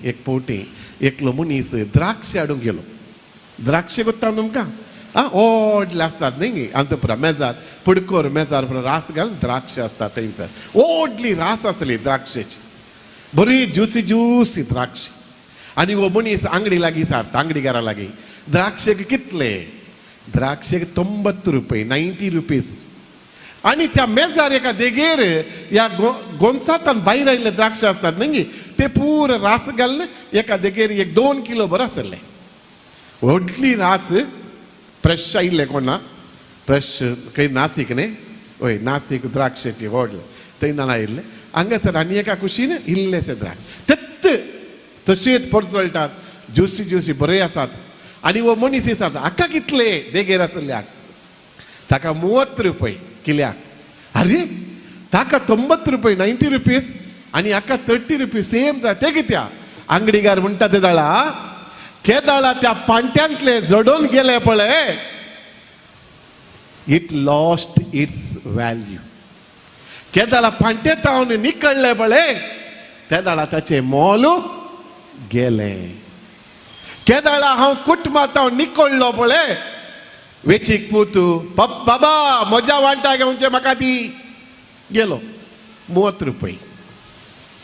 एक पवटी एकलो मनीस द्राक्ष हाडूंक गेलो. द्राक्षे गोत्ता तुमकां? आं, व्हडले आसतात न्ही गे, आमच्या पुरा मेजार पुडकोर मेजार पुरा रास घालून द्राक्ष आसतात थंयसर. व्हडली रास आसली द्राक्षेची, बरी ज्युसी ज्युसी द्राक्ष. आनी हो मनीस आंगडी लागीं सारता, आंगडीगारा लागीं. द्राक्षेक कितले? द्राक्षेक 90 रुपये, 90 रुपीज. आनी त्या मेजार एका देगेर ह्या गोंसातान भायर आयिल्ले द्राक्ष आसतात न्ही, ते पूर रास घालून एका देगेर एक 2 किलो बरो आसले. व्हडली रास, फ्रेश आयिल्ले कोणा फ्रेश खंय नासीक न्ही, हय नासीक द्राक्षाची व्हडले थंय ना आयिल्ले. हांगासर आनी एका कुशीन इल्लेशे द्राक्ष तेत्त तशेंच परजळटात, ज्युसी ज्युसी बरे आसात. आनी हो मनीस विचारता, हाका कितले? देगेर आसल्याक ताका 30 रुपये किल्याक. अरे ताका 90 रुपये, 90 रुपीज, आनी हाका 30 रुपीज सेम जाय, ते कित्या? आंगडीगार म्हणटा ते दाळा केदाळा त्या पांट्यांतले जडोवन गेले पळय, it lost it's value. केदाळा पांट्यातावन निकळले पळय, तेदाळा ताचे मोल गेले. केदाळा हांव कुटुंबांत निकळलो पळय, वेचीक पूत बाबा म्हज्या वांटा घेवचे म्हाका ती गेलो 30 रुपये,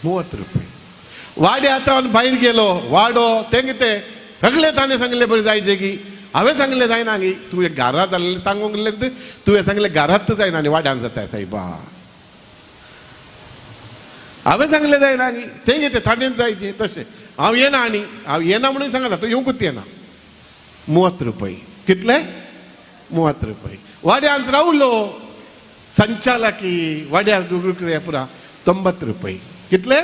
30 रुपये. वाड्या भायर गेलो, वाडो तेंगे ते सगळे ताणें सांगले बरें जायचे की हांवें सांगलें जायना गी, तुवें घरांत जाल्लें सांगूंक लागलें, तुवें सांगलें घरांत जायना आनी वाड्यान जाता सायबा. हांवें सांगलें जायना गी, तेंगे ते ताणें जायचे तशें हांव येना, आनी हांव येना म्हणून सांगला, तूं येवंकूच येना. 30 रुपये कितले? 30 रुपये. वाड्यांत रावलो संचालकी वाड्यार पुरा 90 रुपये. कितले?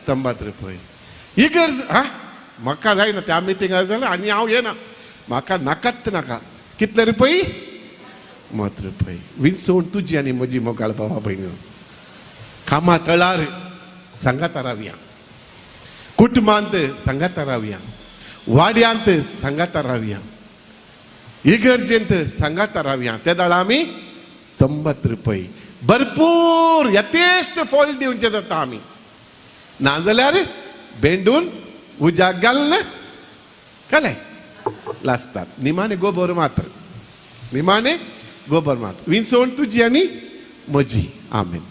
90 रुपये. इगर्ज हा म्हाका जायना त्या मिटिंगाक जाल्यार आनी हांव येना, म्हाका नाकात नाका. कितले रुपये? 30 रुपये. विनसवण तुजी आनी म्हजी मोगाळ भावा भयणी, कामा तळार सांगाता रावया, कुटुंबांत सांगाता रावया, वाड्यांत सांगाता रावया, इगर्जेंत सांगाता रावया. ते दाळा आमी 90 रुपये भरपूर यथेश्ट फळ दिवचें जाता आमी, नाजाल्यार बेंडून उज्याक घालून कले लासतात. निमाणे गोबर मात्र, निमाणे गोबर मात्र. विंचवण तुजी आनी म्हजी. आमेन.